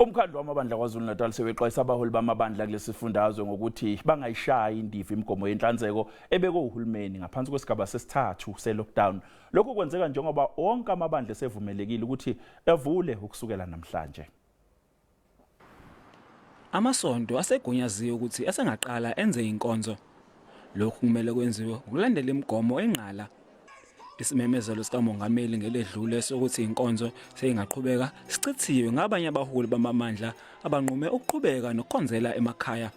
Umkhandlu wamabandla KwaZulu-Natal sewexwayisa abaholi bamabandla kulesi sifundazwe ngokuthi bangayishayi indiva imigomo yenhlanzeko ebekwe uhulumeni ngaphansi kwesigaba sesithathu se-lockdown. Lokhu kwenzeka njengoba wonke amabandla esevumelekile ukuthi evule ukusukela namhlanje. Amasonto asegunyaziwe ukuthi asengaqala enze inkonzo. Lokhu kumele kwenziwe ngokulandela imigomo enqala. Isimemezelo sikamongameli ngeledlule sokuthi inkonzo seyingaqhubeka sichithiwe ngabanye abaholi bamamandla abanqume ukuqhubeka nokukhonzela emakhaya.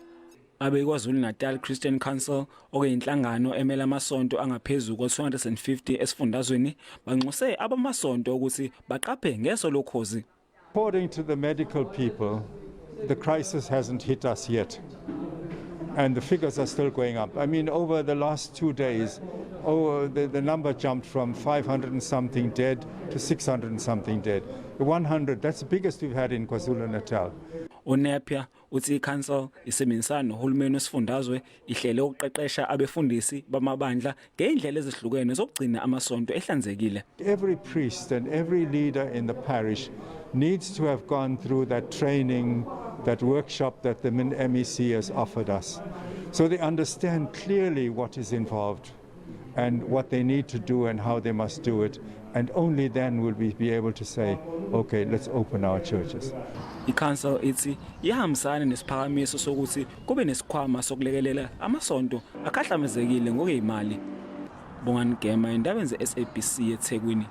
AbeKwaZulu-Natal Christian Council okuyinhlangano emela amasonto angaphezu kwa-250 esifundazweni banxuse abamasonto ukuthi baqaphe ngeso lokhozi. According to the medical people, the crisis hasn't hit us yet. And the figures are still going up. I mean, over the last 2 days, oh, the number jumped from 500 and something dead to 600 and something dead. The 100, that's the biggest we've had in KwaZulu-Natal. UNapier uthi i-council isebenzisana nohulumeni wesifundazwe ihlele ukuqeqesha abefundisi bamabandla ngezindlela ezihlukene zokugcina amasonto ehlanzekile. Every priest and every leader in the parish needs to have gone through that training, that workshop that the MEC has offered us. So they understand clearly what is involved and what they need to do and how they must do it. And only then will we be able to say, "Okay, let's open our churches." I-council ithi ihambisana nesiphakamiso sokuthi kube nesikhwama sokulekelela amasonto akhahlamezekile ngokwezimali. Bongani Gema, indaba ze-SABC eThekwini.